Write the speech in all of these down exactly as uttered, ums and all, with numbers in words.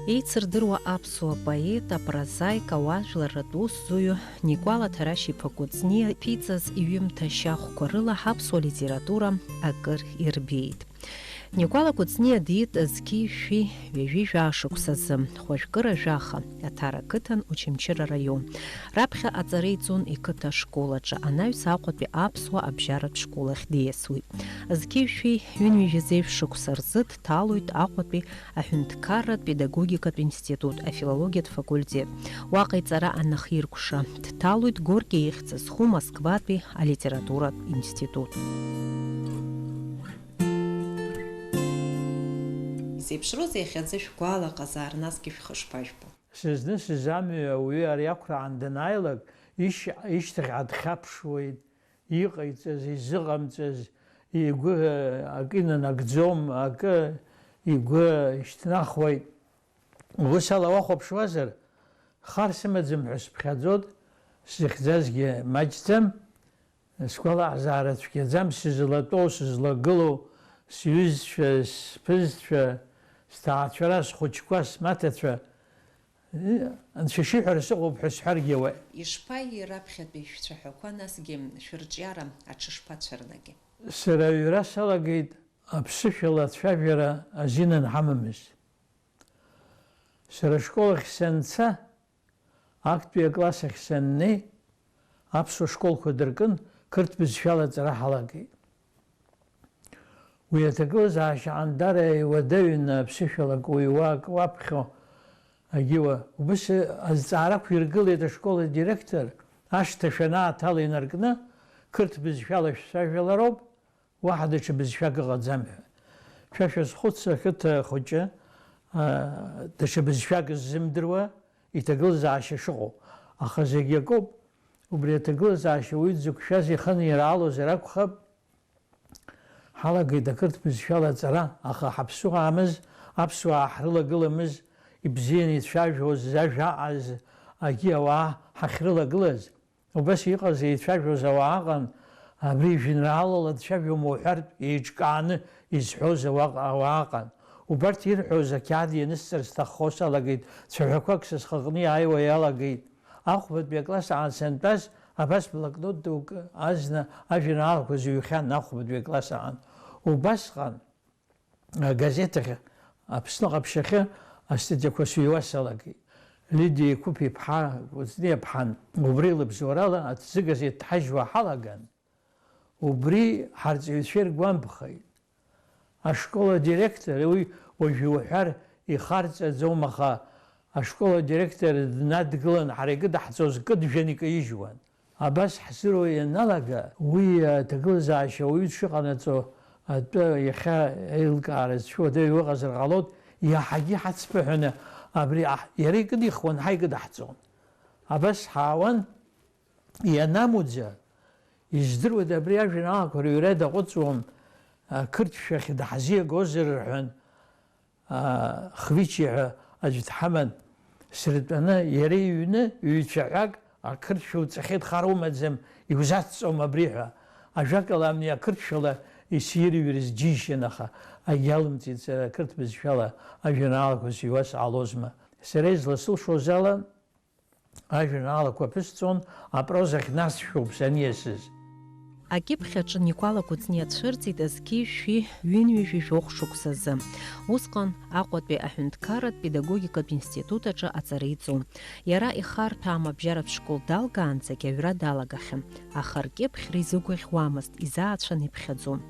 Еицырдыруа аԥсуа поет, апрозаик, ауаажәларратә усзуҩы Никәала Ҭарашь-иԥа Кәыҵниа иԥиҵаз иҩымҭа шьахәқәа рыла ҳаԥсуа литература акыр ирбеит. Никәала Кәыҵниа диит зқьи жәшәи ҩажәи жәаа шықәсазы, хәажәкыра жәаха, Аҭара қыҭан, Очамчыра раион. Раԥхьа аҵара иҵон иқыҭа ашкол аҿы, анаҩс Аҟәатәи аԥсуа абжьаратә школ ахь диасуеит. Зқьи жәшәи ҩынҩажәи зеижә шықәса рзы дҭалоит Аҟәатәи аҳәынҭқарратә педагогикатә институт афилологиатә факультет. Уаҟа иҵара анахиркәша, дҭалоит Горки ихьӡ зху Москватәи алитературатә институт. Изеиԥшроузеи иахьазы шәгәалаҟазаара, насгьы шәхы шԥажәбо? Сызнысыз амҩа ауаҩы ари ақәраан данааилак, ишь-, ишьҭахьҟа дхьаԥшуеит, иҟаиҵаз, изыҟамҵаз, игәы акы инанагӡом, акы игәы шьҭнахуеит. Ус ала уахәаԥшуазар, хар сымаӡам ҳәа сыԥхьаӡоит, сзыхьӡазгьы маҷӡам, сгәалаҟазаара цәгьаӡам, сызлатәоу, сызлагылоу, сҩызцәа, сԥызцәа, сҭаацәара, схәыҷқәа, смаҭацәа, Анцәа ишиҳәара сыҟоуп ҳәа сҳәаргьы ауеит. Ишԥаиеи раԥхьатәи шәцәаҳәақәа, насгьы шәырҿиара аҽышԥацәырнаги? Сара аҩра салагеит аԥсышәала ацәажәара азин анҳамамыз. Сара ашкол ахь санца, актәи акласс ахь саннеи, аԥсуа школқәа дыркын, қырҭ бызшәала аҵара ҳалагеит. Уи аҭагылазаашьа ҟандара иуадаҩын аԥсышәала акы уиуа, акы уаԥхьо, агьиуа. Убыс азҵаара ақәиргылеит ашкол адиректор, ашҭа шәанааҭала инаркны, қырҭ бызшәала шәцәажәалароуп, уаҳа даҽа бызшәак ыҟаӡам ҳәа. Шәа шәазхәыц, ақыҭа хәыҷы, аа, даҽа бызшәак ззымдыруа иҭагылазаашьа шыҟоу. Аха зегь акоуп, убри аҭагылазаашьа уаҩы дзықәшәаз ихы анираалозар акәхап, ҳалагеит ақырҭ бызшәала аҵара, аха ҳаԥсуаамыз, аԥсуаа ҳрылагыламыз, ибзианы ицәажәоз, зажәа аҟаз, агьи ауаа ҳахьрылагылаз, убас иҟаз еицәажәоз ауаа ыҟан, абри жәеинраалала дцәажәома уҳәартә еиҿкааны изҳәоз ауаҟ-, ауаа ыҟан. Убарҭ ирҳәоз ақьаад ианысҵар сҭаххо салагеит, цәаҳәақәак са схаҟны иааиуа иалагеит. Ахәбатәи акласс аан сантәаз, абас блокнот дук азна ажәеинраалақәа зыҩхьан ахәбатәи акласс аан. Убасҟан агазеҭ ахь, Аԥсны ҟаԥшьахьы астатиақәа сыҩуа салагеит. Лидиа Еқәыԥ-иԥҳа Кәыҵниаԥҳан убри лыбзоурала аҭӡы газеҭ дҳажьуа ҳалаган. Убри ҳарҵаҩцәа иргәамԥхеит. Ашкол адиректор, уи уажәы иуҳәар ихарҵаӡом, аха ашкол адиректор днадгылан, ҳара икыдаҳҵоз кыджәан икаижьуан. Абас ҳзыруа ианалага, уи аҭагылазаашьа ауаҩы дшыҟанаҵо атәы иахьа еилкаара зцәуадаҩу ыҟазар ҟалоит, иаҳагьы ҳацԥыҳәаны абри аҳ-, иара икыдихуан, ҳаикыдаҳҵон. Абас ҳаауан, ианамуӡа, издыруада абри ажәеинраалақәа рыҩра даҟәыҵуам, ақырҭшәахь даҳзиагозар рҳәан, аа, Хвичи ҳәа аӡә дҳаман, сыртәаны, иара иҩны ҩ-цәаҳәак ақырҭшәа уҵахьеит, хар умаӡам, иузацҵом абри ҳәа. Ажәакала, амни ақырҭшәала исирҩрыз џьишьан, аха агьалымҵит, сара ақырҭ бызшәала ажәеинраалақәа сыҩуа сҟалозма. Сара изласылшоз ала, ажәеинраалақәа ԥысҵон, апрозахь насшәоуп саниасыз. Акьыԥхь аҿы Никәала Кәыҵниа цәырҵит зқьи жәшәи ҩынҩажәи жәохә шықәсазы. Усҟан Аҟәатәи аҳәынҭқарратә педагогикатә институт аҿы аҵара иҵон. Иара ихарҭәаам абжьаратә школ далгаанӡагь аҩра далагахьан, аха ркьыԥхьра изыгәаӷьуамызт, изаацәан иԥхьаӡон.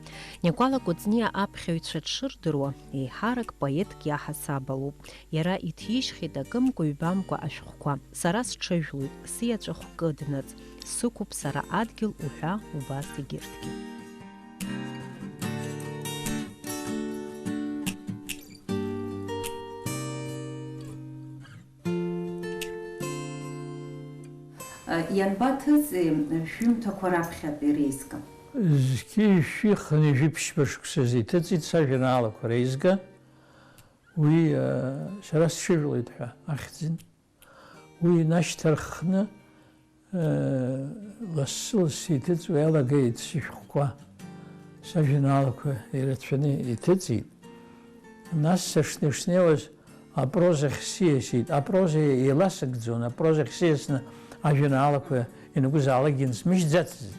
Никәала Кәыҵниа аԥхьаҩцәа дшырдыруа, еиҳарак поетк иаҳасаб алоуп. Иара иҭижьхьеит акымкәа-ҩбамкәа ашәҟәқәа. Сара сҽыжәлоит, сиаҵәахә кыднаҵ, сықәуп сара адгьыл уҳәа убас егьырҭгьы. Ианбаҭыҵи шәҩымҭақәа раԥхьатәи реизга? Зқьи жәшәи хынҩажәи ԥшьба шықәсазы иҭыҵит сажәеинраалақәа реизга. Уи, э, сара сҽыжәлоит ҳәа ахьӡын. Уи инашьҭарххны, э, лассы-лассы иҭыҵуа иалагеит сышәҟәқәа, сажәеинраалақәа ирацәаны иҭыҵит. Нас сышнеи-шнеиуаз Апрозахь сиасит, апроза еиласыгӡон, апрозахь сиасны ажәеинраалақәа ианакәызаалакгьы нсмыжьӡацызт.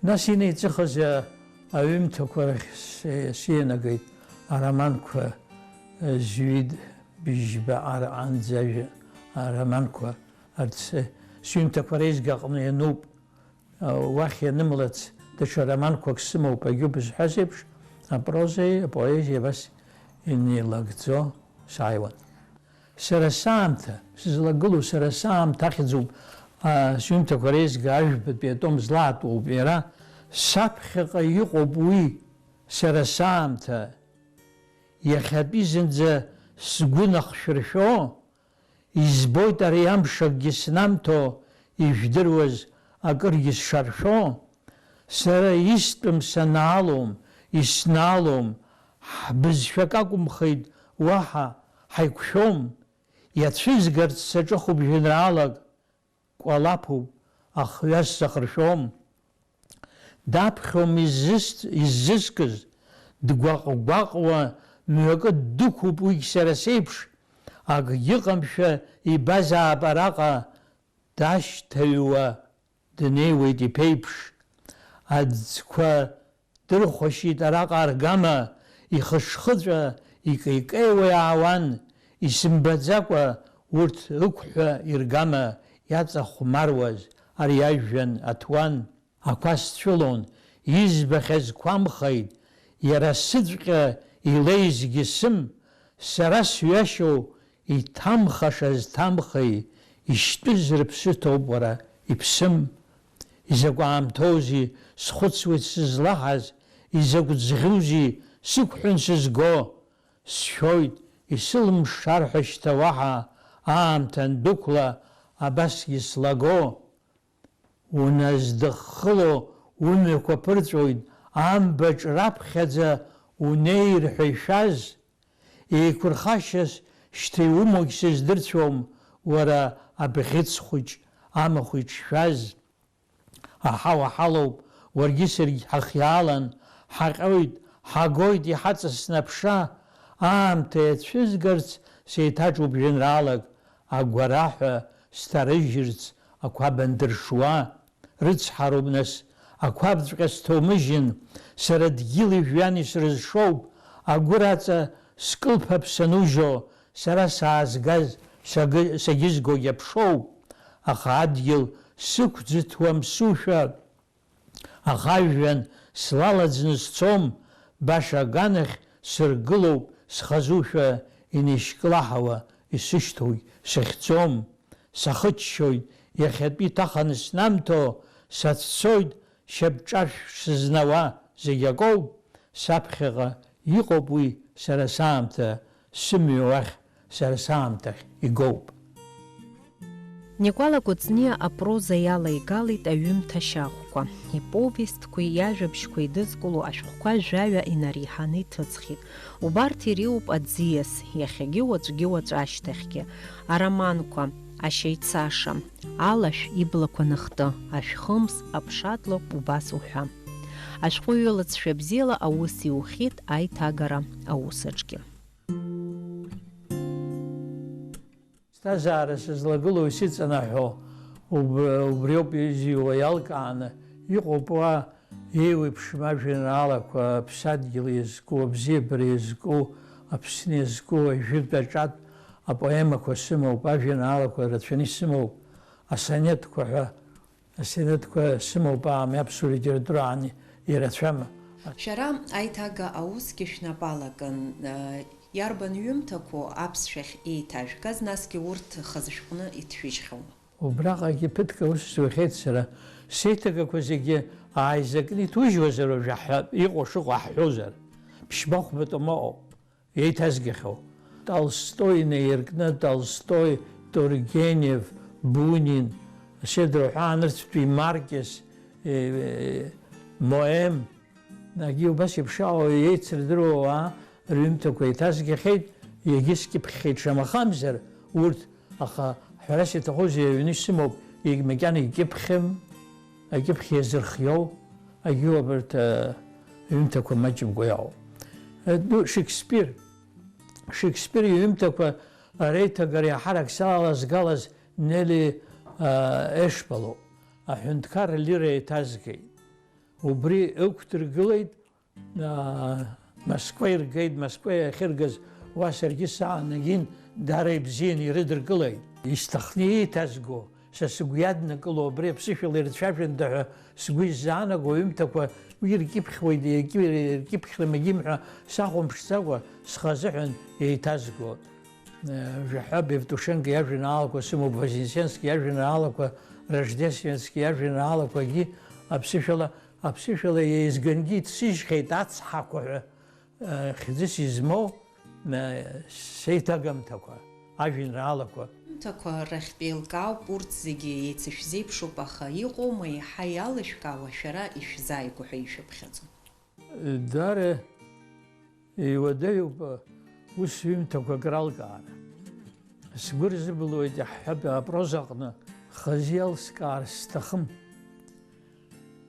Нас инеиҵыхыз, а, аҩымҭақәа рахь с-, сианагеит, ароманқәа, а, зҩит, быжьба ар-, анӡа ажәа, ароманқәа, арҭ с-, сҩымҭақәа реизга аҟны иануп. Уахь ианымлац, даҽа романқәак сымоуп, агьуб зҳәаз еиԥш, апрозеи апоезиеи абас инеилагӡо сааиуан. Сара саамҭа, сызлагылоу сара саамҭа ахьӡуп, а, сҩымҭақәа реизга ажәбатәи атом злаатуоуп иара, саԥхьаҟа иҟоуп уи, сара саамҭа. Иахьатәи зынӡа сгәы нахшәыршәо, избоит ари амш акгьы снамҭо, ижәдыруаз акыргьы сшаршәо, сара истәым санаалом, иснаалом, ҳбызшәак акәымхеит, уаҳа ҳаиқәшәом, иацәызгарц саҿыхуп жәеинраалак, кәалаԥуп, ахҩа сзахыршәом. Даԥхьом иззыс-, иззыскыз, дгәаҟ-гәаҟуа мҩакы ддәықәуп уигь сара сеиԥш, акгьы ыҟамшәа ибазаап араҟа, дашьҭаҩуа днеиуеит иԥеиԥш. Аӡқәа дырхәашьеит араҟа аргама, ихышхыҵәа икеикеиуа иаауан, исымбаӡакәа урҭ ықәҳәа иргама иаҵахәмаруаз ари ажәҩан аҭуан. Ақәа сцәылон, избахьаз қәамхеит, иара сыҵәҟьа илеизгьы сым, сара сҩашьоу иҭамхашаз ҭамхеи, ишьтәыз рыԥсы ҭоуп уара, иԥсым. Изакә аамҭоузеи схәыцуеит сызлаҳаз, изакә ӡӷьузеи сықәҳәан сызго, сшәоит, исылымшар ҳәа шьҭа уаҳа аамҭа андәықәла абасгьы слаго. Уназдыххыло умҩақәа ԥырҵәоит, амбаҿ раԥхьаӡа унеир ҳәа ишәаз, еиқәырхашьас шьҭа иумоугь сыздырцәом, уара абӷьыц хәыҷ амахә иҿшәаз. Аҳауа ҳалоуп, уаргьы саргь ҳахиаалан, ҳаҟьоит, ҳагоит иҳаҵасны аԥша, аамҭа иацәызгарц сеиҭаҿуп жәеинраалак, агәараҳәа сҭарыжьырц ақәаб андыршуа, рыцҳароуп нас, ақәабҵәҟьа сҭоумыжьын, сара дгьыли жәҩани срызшоуп, агәыр аҵа скылԥап санужьо, сара саазгаз сагы-, сагьызгогь аԥшоуп, аха адгьыл сықәӡыҭуам сушәа, аха ажәҩан слалаӡны сцом, баша аганахь сыргылоуп схазушәа, инеишьклаҳауа исышьҭоугь сыхьӡом. Сахыччоит, иахьатәи ҭаханы снамҭо, сацәцоит, шьапҿаршә сызнауа зегь акоуп, саԥхьаҟа иҟоуп уи сара саамҭа, сымҩа уахь сара саамҭахь игоуп. Никәала Кәыҵниа апроза иалаигалеит аҩымҭа шьахәқәа. Иповестқәеи иажәабжьқәеи идызкыло ашәҟәқәа жәаҩа инареиҳаны иҭыҵхьеит. Убарҭ иреиуоуп аӡиас, иахьагьы уаҵәгьы уаҵәашьҭахьгьы, ароманқәа, Ашьаицаша, Алашә иблақәа ныхты, Ашәхымс, Аԥшатлакә, убас уҳәа. Ашәҟәыҩҩы лыҵшәа бзиала аус иухьеит аиҭагара аус аҿгьы. Сҭазаара сызлагылоу исыҵанаҳәо уб-, убриоуп изиуа иалкааны иҟоуп уа еиуеиԥшым ажәеинраалақәа, аԥсадгьыл иазку, абзиабара иазку, Аԥсны иазку, ажәытә аҿатә апоемақәа сымоуп, ажәеинраалақәа рацәаны исымоуп, асонетқәа ҳәа. Асонетқәа сымоуп, аами, аԥсуа литератураан ирацәам. Шәара аиҭага аусгьы шәнапы алакын, э, иарбан ҩымҭақәоу аԥсшәахь еиҭажәгаз, насгьы урҭ хазы шәҟәны иҭшәыжьхьоума? Убраҟагьы ԥыҭк аус зуахьеит сара, сеиҭагақәа зегьы ааизакны иҭужьуазар, уажәы ҳҳәап, иҟоу шыҟоу ҳҳәозар, ԥшьба-хәба тома ыҟоуп. Еиҭазгахьоу. Толстои инаиркны, Толстои, Тургенев, Бунин, Седроҳәаа нырцәтәи Маркес, э, Моем, егьи убас еиԥш ауаа еицырдыруа ауаа рҩымҭақәа еиҭазгахьеит, иагьыскьыԥхьхьеит шамахамзар урҭ, аха ҳәарас иаҭахузеи, аҩны исымоуп, егь-, макьана икьыԥхьым, акьыԥхь иазырхиоу, агьу абарҭ, э, ҩымҭақәа маҷымкәа иаауп. Э, ну, Шекспир, Шекспир иҩымҭақәа реиҭагара иаҳарак салазгалаз Нели, а, Ешба лоуп. Аҳәынҭқар лира еиҭазгеит. Убри ықәдыргылеит, аа, Москва иргеит, Москва иахьыргаз уа саргьы саанагин, даара ибзианы ирыдыркылеит. Исҭахны еиҭазго, са сыгәы иаднакыло, абри аԥсышәала ирцәажәанда ҳәа сгәы иззаанаго аҩымҭақәа уи иркьыԥхьуеит, иркьы-, иркьыԥхьрым егьим ҳәа сахәамԥшӡакәа, схы азыҳәан еиҭазго. Жәаҳәаб Евтушенко иажәеинраалақәа сымоуп, Вознесенски иажәеинраалақәа, Рождественски иажәеинраалақәагьы аԥсышәала, аԥсышәала еизгангьы иҭсыжьхьеит ацҳақәа ҳәа, хьӡыс измоу, сеиҭагамҭақәа, ажәеинраалақәа. Аамҭақәа рахьтә еилкаауп, урҭ зегьы еицышәзеиԥшуп, аха иҟоума еиҳа иалышәкаауа шәара ишәзааигәоу ҳәа ишәыԥхьаӡо? Даара иуадаҩуп ус ҩымҭақәак ралкаара. Сгәы рзыбылуеит, иаҳҳәап, апрозаҟны хазы иалскаар сҭахым.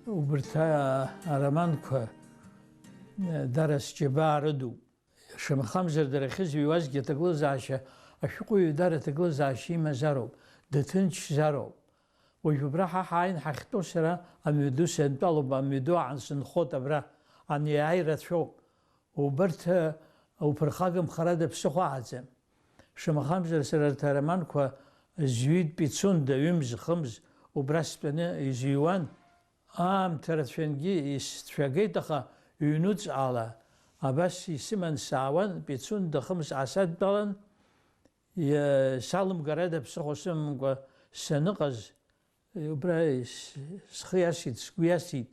Убырҭ а-, ароманқәа, э, дара сџьабаа рыдуп. Шамахамзар, дара ахьызыҩуазгьы аҭагылазаашьа, ашәҟәыҩҩы дара аҭагылазаашьа имазароуп, дыҭынчзароуп. Уажә убра ҳа ҳааин ҳахьтәоу сара амҩаду сантәалоуп, амҩаду аан сынхоит абра, ани иааи рацәоуп. Убарҭ, э, уԥырхагамхарада ԥсыхәа аӡам. Шамахамзар, сара арҭ ароманқәа зҩит Пицунда, ҩымз-хымз убра стәаны изыҩуан. Аамҭа рацәангьы исцәагеит, аха ҩнуҵҟала абас исыман саауан, Пицунда хымз аасадтәалан, иа-, салымгарада ԥсыхәа сымамкәа саныҟаз, убра с-, схы иасит, сгәы иасит,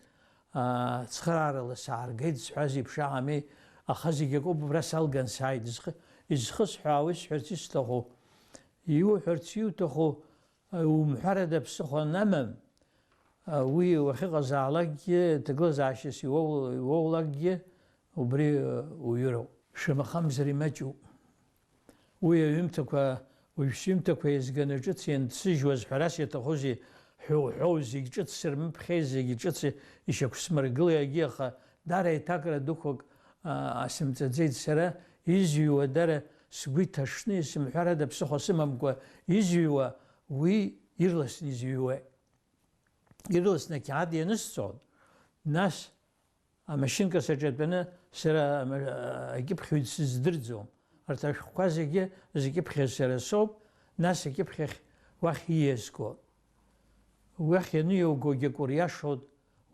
аа, цхыраарала сааргеит зҳәаз еиԥш аами, аха зегь акоуп, убра салган сааит, зхы, изхысҳәаауеи сҳәарц исҭаху? Иуҳәарц иуҭаху, умҳәарада ԥсыхәа анамам, уи уахьыҟазаалакгьы, ҭагылазаашьас иуоу-, иуоулакгьы убри уҩыроуп. Шамахамзар имаҷуп. Уи аҩымҭақәа, уажә сҩымҭақәа еизганы ҿыц ианҭсыжьуаз ҳәарас иаҭахузеи, ҳәоу-ҳәоу зегь ҿыц сырмыԥхьеи, зегь ҿыц ишьақәсмыргылеи, аха дара аиҭакра дықәак, а, асымҵаӡеит сара, изҩуа дара сгәы иҭашны, исымҳәарада ԥсыхәа сымамкәа изҩуа, уи ирласны изҩуеит. Ирласны ақьаад ианысҵон, нас амашьынка саҿатәаны сара ама-, акьыԥхьҩы дсыздырӡом. Арҭ ашәҟәқәа зегьы зкьыԥхьыз сара соуп, нас акьыԥхьахь уахь ииазго. Уахь ианиоугогьы акы уриашоит,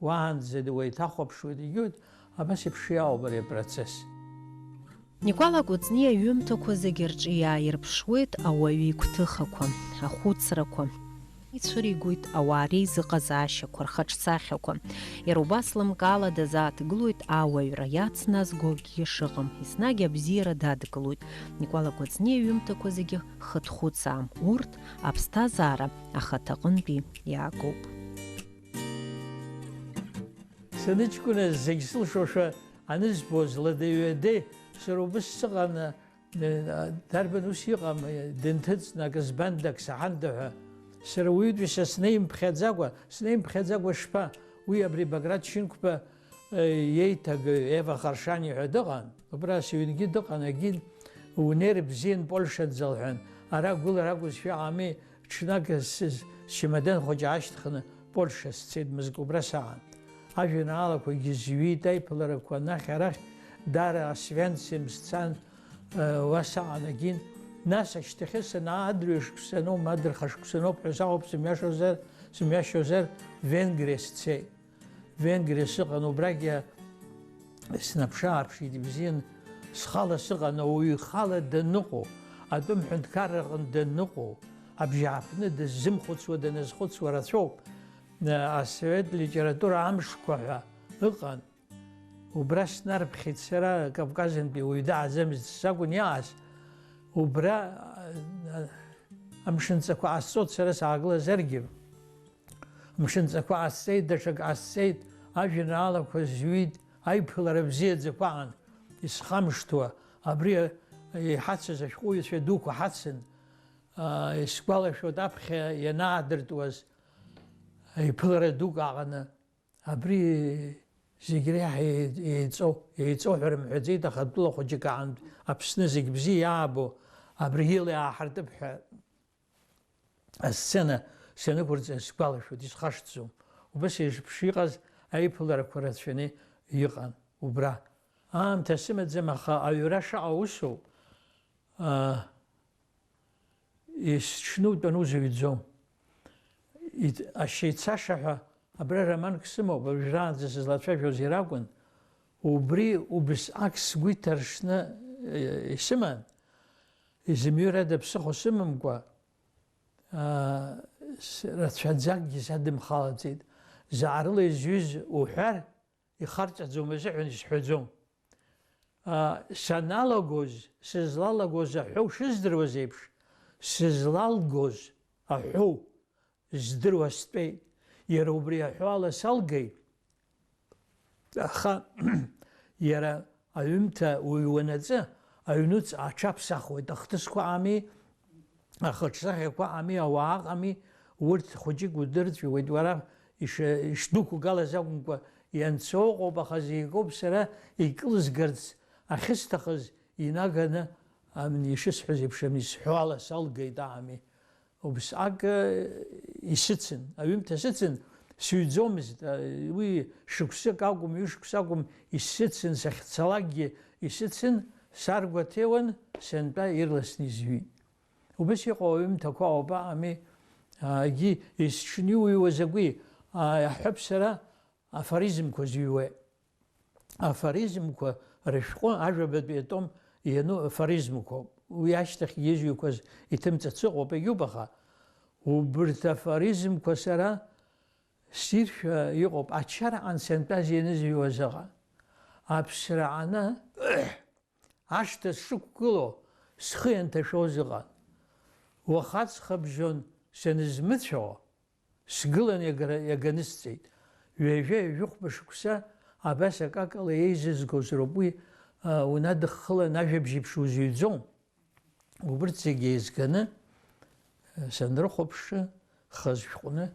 уаанӡа уеиҭахәаԥшуеит, егьиуеит, абас еиԥш иаауп ари апроцесс. Никәала Кәыҵниа иҩымҭақәа зегьы рҿы иааирԥшуеит ауаҩы игәҭыхақәа, ахәыцрақәа. Ицәыригоит ауаа реизыҟазаашьақәа, рхаҿсахьақәа. Иара убас лымкаала дазааҭгылоит ауаҩра иацназго акгьы шыҟам, еснагь абзиара дадгылоит. Никәала Кәыҵниа иҩымҭақәа зегьы хыҭхәыцаам, урҭ аԥсҭазаара ахаҭаҟынтәи иаагоуп. Саныҷкәыназ зегь сылшошәа анызбоз, ладеи-ҩадеи, сара убыс сыҟан, дарбан ус иҟам, дынҭыҵны акы збанда, ак саҳанда ҳәа. Сара уаҩытәыҩса снеимԥхьаӡакәа, снеимԥхьаӡакәа шԥа, уи абри Баграт Шьынқәба, еиҭагаҩ Ева Харшани ҳәа дыҟан, убра сыҩнгьы дыҟан, егьи унеир бзиан Польшаӡа лҳәан, ара гәылара акәызшәа иҟами, ҽнак с-, счамадан хәыҷы аашьҭхны Польша сцеит, мызкы убра саан. Ажәеинраалақәагьы зҩит, аиԥыларақәа анахь-арахь, даара Освенцим сцан, уа саанагин. Нас ашьҭахьы санаа адырҩашықәсаноума, адырхашықәсаноуп ҳәа саҟоуп, сымҩашозар, сымҩашьозар, Венгриа сцеит. Венгриа сыҟан, убрагьы снаԥшы-ааԥшит, ибзиан, схала сыҟан, ауаҩы ихала даныҟоу, атәым ҳәынҭқарраҟны даныҟоу, абжьааԥны дыззымхәыцуа, даназхәыцуа рацәоуп. Асовет литература амшқәа ҳәа ыҟан. Убра снарԥхьеит сара, Кавказынтәи уаҩ дааӡамызт сакәын иааз. Убра, а, амшынҵақәа ҟасҵоит сара саагылазаргьы. Амшынҵақәа ҟасҵеит, даҽак ҟасҵеит, ажәеинраалақәа зҩит, аиԥылара бзиаӡақәа аан, исхамышҭуа, абри иҳацыз ашәҟәыҩҩцәа дуқәа ҳацын, а, исгәалашәоит аԥхьа ианаадыртуаз, аиԥылара дук аҟаны. Абри Зегь реиҳа еи-, еиҵоу, еиҵоу ҳәа рымҳәаӡеит, аха атәыла хәыҷык аҟынтә Аԥсны зегь бзиа иаабо абри ила иааҳартып ҳәа асцена санықәырҵа сгәалашәоит, исхашҭӡом. Убас еиԥш иҟаз аиԥыларақәа рацәаны иҟан убра. Аамҭа сымаӡам, аха аҩра шаҟа усоу, аа, есҽны утәаны узыҩӡом. Ит-, ашьеицаша ҳәа абра романк сымоуп, уажәраанӡа сызлацәажәоз иара акәын. Убри убысҟак сгәы иҭаршны, э, исыман, изымҩыр ада ԥсыхәа сымамкәа, аа, с-, рацәаӡакгьы садымхалаӡеит. Заҟарыла изҩыз уҳәар, ихарҵаӡом азыҳәан исҳәаӡом. А, саналагоз, сызлалагоз аҳәоу шыздыруаз еиԥш, сызлалгоз аҳәоу здыруа стәеит. Иара убри аҳәо ала салгеит. Аха иара аҩымҭа уҩуанаҵы, аҩнуҵҟа аҽаԥсахуеит, ахҭысқәа ами, ахаҿсахьақәа ами, ауаа ыҟами, урҭ хәыҷык удырҵәиуеит, уара иш-, ишдәықәгалаз акәымкәа, ианцо ыҟоуп, аха зегь акоуп сара икылзгарц ахьысҭахыз инаганы, амни ишысҳәаз еиԥш, амни сҳәо ала салгеит, аами. Убысҟак, э, исыцын, аҩымҭа сыцын, сыҩӡомызт, э, уи шықәсык акәым, ҩышықәса акәым, исыцын, сахьцалакгьы исыцын, саргәаҭеиуан, сынтәа ирласны изҩит. Убас иҟоу аҩымҭақәа ауп, аами, а, егьи есҽны иуҩуа закәи, а, иаҳҳәап, сара афоризмқәа зыҩуеит. Афоризмқәа рышәҟәы ажәабатәи атом иану афоризмқәоуп. Уи ашьҭахьгьы изҩқәаз иҭымҵац ыҟоуп, егьуп, аха убырҭ афоризмқәа сара сиршәа иҟоуп, ачара ансантәаз ианызҩуаз ыҟан. Аԥсра аны ашҭа сшықәгыло схы ианҭашәоз ыҟан. Уаха аҵхыбжьон санызмыцәо, сгылан иагара-, иаганысҵеит. Ҩажәа-ҩажәихәба шықәса абас акакала еизызгоз роуп уи, а, унадыххылан ажәабжь еиԥш узыҩӡом. Убырҭ зегьы еизганы, а, санрыхәаԥшы, хаз шәҟәны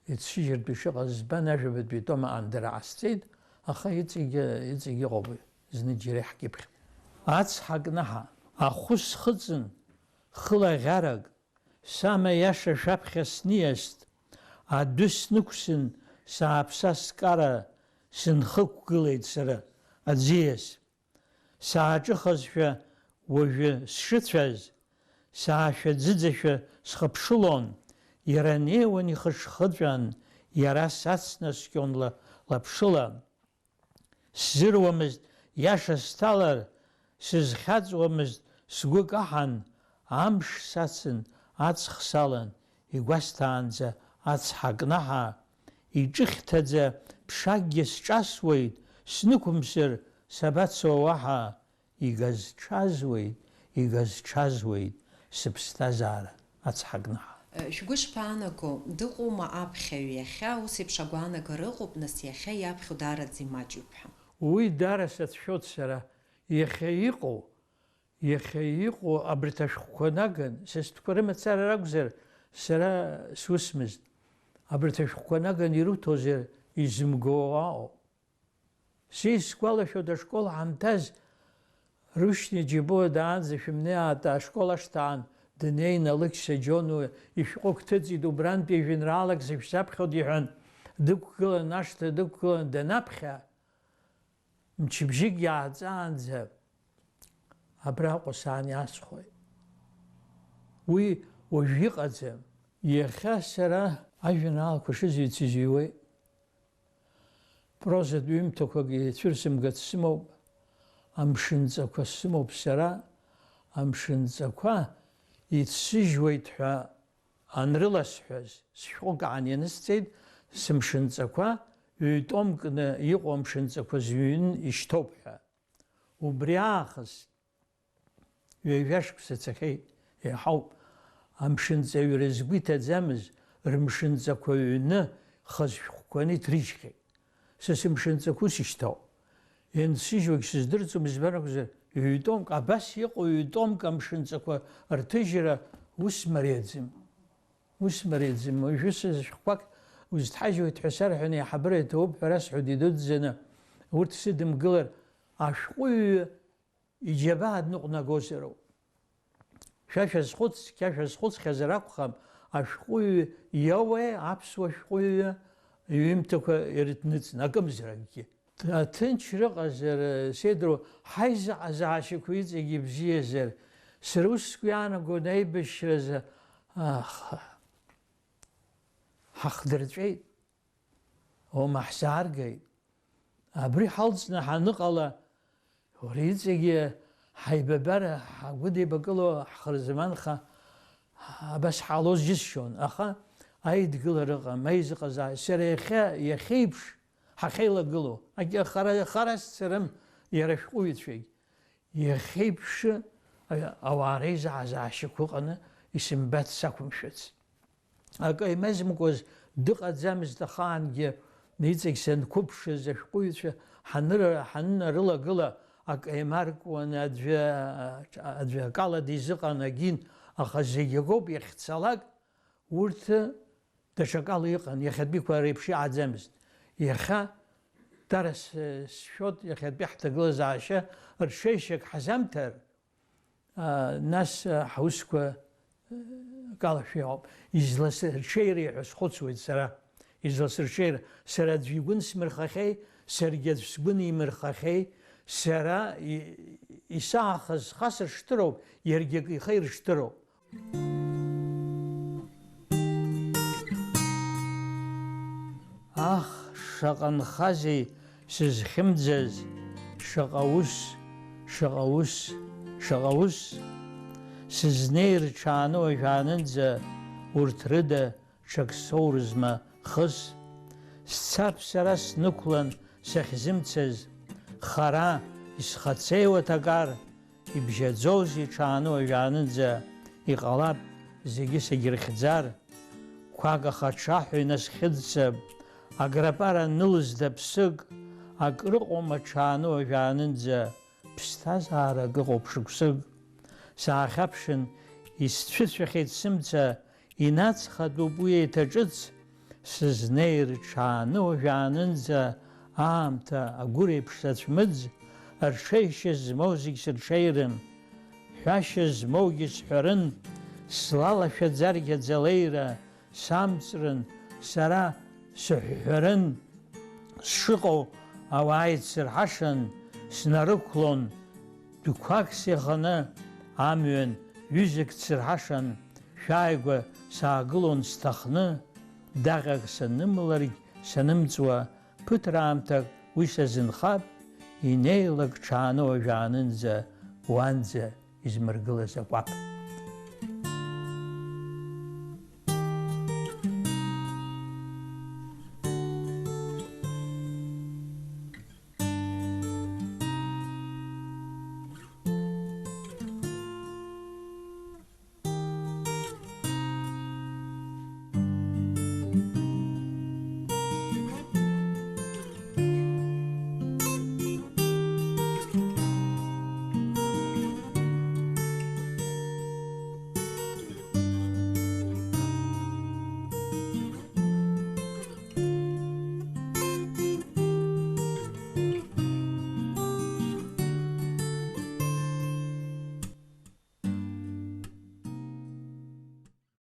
ицәыжьыртә ишыҟаз збан, ажәабатәи атом аандара ҟасҵеит, аха иҵегьы, иҵегьы ыҟоуп, зны џьара иаҳкьыԥхьт. Ацҳа кнаҳа, ахәы схыҵын, хыла ӷьарак, Сама иаша шәаԥхьа сниаст, адәы снықәсын, сааԥса скара сынхықәгылеит сара аӡиас. Сааҿыхазшәа уажәы сшыцәаз, саашәаӡыӡашәа схыԥшылон, иара неиуан ихышхыҵәан, иара сацнаскьон ла-, лаԥшыла. Сзыруамызт, иаша сҭалар, сызхьаҵуамызт, сгәы каҳан, амш сацын, аҵх салан, игәасҭаанӡа ацҳа кнаҳа, иҿыхьҭаӡа ԥшакгьы сҿасуеит, снықәымсыр, сабацо уаҳа? Игазҽазуеит, игазҽазуеит сыԥсҭазаара ацҳакнаҳа. Шәгәы шԥаанаго, дыҟоума аԥхьаҩ иахьа? Ус еиԥш агәаанагара ыҟоуп, нас иахьа иаԥхьо даараӡа имаҷҩуп ҳәа. Уи даара сацәшәоит сара. Иахьа иҟоу, иахьа иҟоу абарҭ ашәҟәқәа наган, са стәқәа рымацара ракәзар, сара сусмызт. Абарҭ ашәҟәқәа наган ируҭозар, изымго уаҟоуп. Са исгәалашәоит, ашкол ҳанҭаз, Рушьни Џьабуа даанӡа шәымнеи аата ашкол ашҭаан днеин, Алықьса Џьонуа ишәҟәы гәҭыҵит, убрантәи жәеинраалак сышәзаԥхьоит, иҳәан, дықәгылан, ашҭа дықәгылан данаԥхьа, мчыбжьык иааҵаанӡа абраҟа саан иасхәоит. Уи уажә иҟаӡам. Иахьа сара ажәеинраалақәа шызыҩцыз иҩуеит. Прозатә ҩымҭақәак ицәырсымгац сымоуп, амшынҵақәа сымоуп сара, амшынҵақәа ицсыжьуеит ҳәа анрыласҳәаз, сшәҟәык аан ианысҵеит, сымшынҵақәа, ҩ-томкны иҟоу амшынҵақәа зҩны ишьҭоуп ҳәа. Убри аахыс Ҩажәа шықәса цахьеит, еиҳауп. Амшынҵаҩра згәы иҭаӡамыз рымшынҵақәа ҩны хаз шәҟәқәаны иҭрыжьхьеит. Са сымшынҵақәа ус ишьҭоуп. Иансыжьуагь сыздырӡом, избан акәзар, ҩ-томк, абас иҟоу ҩ-томк амшынҵақәа рҭыжьра ус мариаӡам. Ус мариаӡам, уажәы сышәҟәқәак узҭҳажьуеит ҳәа сарҳәаны, аиҳабыра иҭабуп ҳәа расҳәоит идуӡӡаны. Урҭ сыдымгылар, ашәҟәыҩҩы иџьабаа дныҟәнагозароуп. Шәа шәазхәыц, шәа шәазхәыцхьазар акәхап, ашәҟәыҩҩы иоуеи аԥсуа шәҟәыҩҩы иҩымҭақәа ирыҭныҵны, акымзаракгьы. Ҭынч рыҟазар, сеидроу, ҳаизыҟазаашьақәа иҵегь ибзиазар, сара ус сгәы иаанагон аибашьразы, аха, ҳахдырҵәеит, ома ҳзааргеит. Абри ҳалҵны ҳаныҟала, уара иҵегьы ҳаибабара ҳагәыдеибакыло ҳхырзаманха, абас ҳҟалоз џьысшьон, аха аидгылара ыҟам, аизыҟазаа-, сара иахьа, иахьеиԥш ҳахьеилагылоу, агьа-, хара, хара сцарым, иара ашәҟәыҩҩцәагь. Иахьеиԥш, а-, ауаа реизыҟазаашьақәа ыҟаны исымбац сақәымшәац. Акы еимазымкуаз дыҟаӡамызт ахаангьы, иҵегь санқәыԥшыз ашәҟәыҩҩцәа ҳаныр-, ҳанынарылагыла, акы еимаркуан, аӡәы, аӡәы акала дизыҟан агин, аха зегь акоуп иахьцалак, урҭ даҽакала иҟан, иахьатәиқәа реиԥш иҟаӡамызт. Иахьа дара с-, сшәоит, иахьатәи ҳҭагылазаашьа рҽеишьак ҳазамҭар, аа, нас, аа, ҳусқәа, аа, акалашәа иҟоуп. Изласырҽеири ҳәа схәыцуеит сара. Изласырҽеира? Сара аӡәы игәы нсмырхахьеи, саргьы аӡә сгәы нимырхахьеи, сара и-, исаахаз схасыршҭыроуп, иаргьы акы ихеиршҭыроуп. Ах, шаҟа нхазеи сызхьымӡаз, шаҟа ус, шаҟа ус, шаҟа ус! Сызнеир ҽааны уажәаанынӡа, урҭ рыда ҽак соурызма хыс? Сцап сара снықәлан сахьзымцаз, хара исхацеиуа ҭакар, ибжьаӡоузеи ҽааны уажәаанынӡа, иҟалап зегьы сагьырхьӡар, қәак ахаҽаҳәа инасхьыӡсап, аграпара нылзда ԥсык, акрыҟоума ҽааны уажәаанынӡа, ԥсҭазаарак ыҟоуп шықәсык. Саахьаԥшын, исцәыцәахьеит сымца, инацхатәуп уи еиҭа ҿыц, сызнеир ҽааны уажәаанынӡа, аамҭа агәыр еиԥш сацәмыӡ, рҽеишьа змоу зегь сырҽеирын, ҳәашьа змоугьы сҳәарын, слалашәаӡаргьы аӡы алеира, самҵрын, сара сыҳәҳәарын, сшыҟоу ауаа еицсырҳашан, снарықәлон, дәқәак сеиханы, амҩан ҩызак дсырҳашан, шәааигәа саагылон сҭахны, даҟьак санымларгь санымҵуа, ԥыҭраамҭак уи сазынхап, инеилак ҽааны уажәаанынӡа уанӡа измыргылаз акәаԥ.